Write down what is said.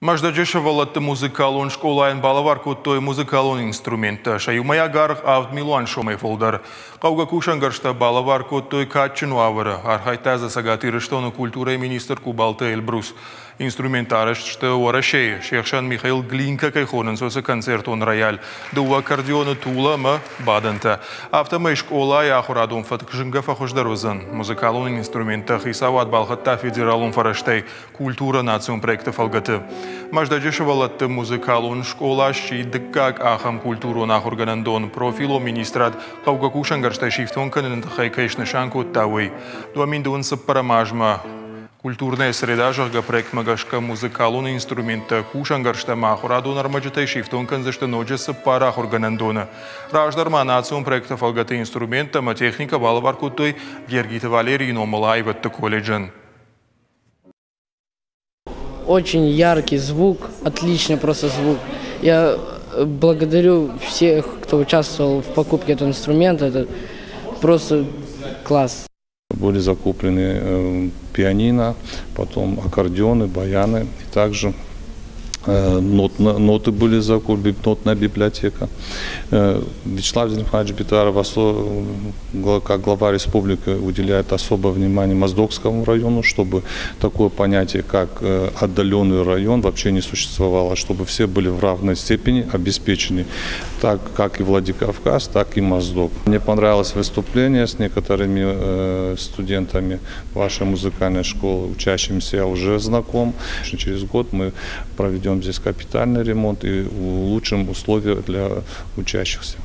Мӕздӕджы сывӕллӕтты музыкалон скъолайӕн балӕвар кодтой музыкалон инструменттӕ. Сӕ иумӕйаг аргъ 7 милуан сомӕй фылдӕр. Хъӕугӕ кусӕнгӕрзтӕ балӕвар кодтой кадджын уавӕры. Архайдта дзы Цӕгат Ирыстоны культурӕйы министр Къубалты Эльбрус. Инструменттӕ арӕзт сты Уӕрӕсейы. Се хсӕн Михаил Глинка кӕй хонынц, уыцы концертон рояль, дыууӕ аккордеоны, тулӕ ӕмӕ бадӕнтӕ. Афтӕмӕй скъолайы ахуырадон фӕтк зынгӕ фӕхуыздӕр уыдзӕн. Музыкалон инструменттӕ хицауад балхӕдта федералон фӕрӕзтӕй культура национ проекты фӕлгӕты. Мӕздӕджы сывӕллӕтты музыкалон скъола сси дыккаг ахӕм культурон ахуыргӕнӕндон. Профилон министрад хъӕугӕ кусӕнгӕрзтӕй сифтонг кӕныны тыххӕй кӕй снысан кодта, уый. 2024 азмӕ «Культурная среда», зӕгъгӕ, проектмӕ гӕсгӕ музыкалон инструменттӕ, кусӕнгӕрзтӕ ӕмӕ ахуырадон ӕрмӕджытӕй сифтонг кӕндзысты ноджы цыппар ахуыргӕнӕндоны. Раздӕр ма национ проекты фӕлгӕты инструменттӕ ӕмӕ техникӕ балӕвар кодтой Гергиты Валерийы номыл аивӕдты колледжӕн. Очень яркий звук, отличный просто звук. Я благодарю всех, кто участвовал в покупке этого инструмента. Это просто класс. Были закуплены пианино, потом аккордеоны, баяны и также ноты были закуплены, нотная библиотека. Вячеслав Зелимханович Битаров, как глава республики, уделяет особое внимание Моздокскому району, чтобы такое понятие, как отдаленный район, вообще не существовало, чтобы все были в равной степени обеспечены, так как и Владикавказ, так и Моздок. Мне понравилось выступление с некоторыми студентами вашей музыкальной школы, учащимися я уже знаком. Через год мы проведем здесь капитальный ремонт и улучшим условия для учащихся.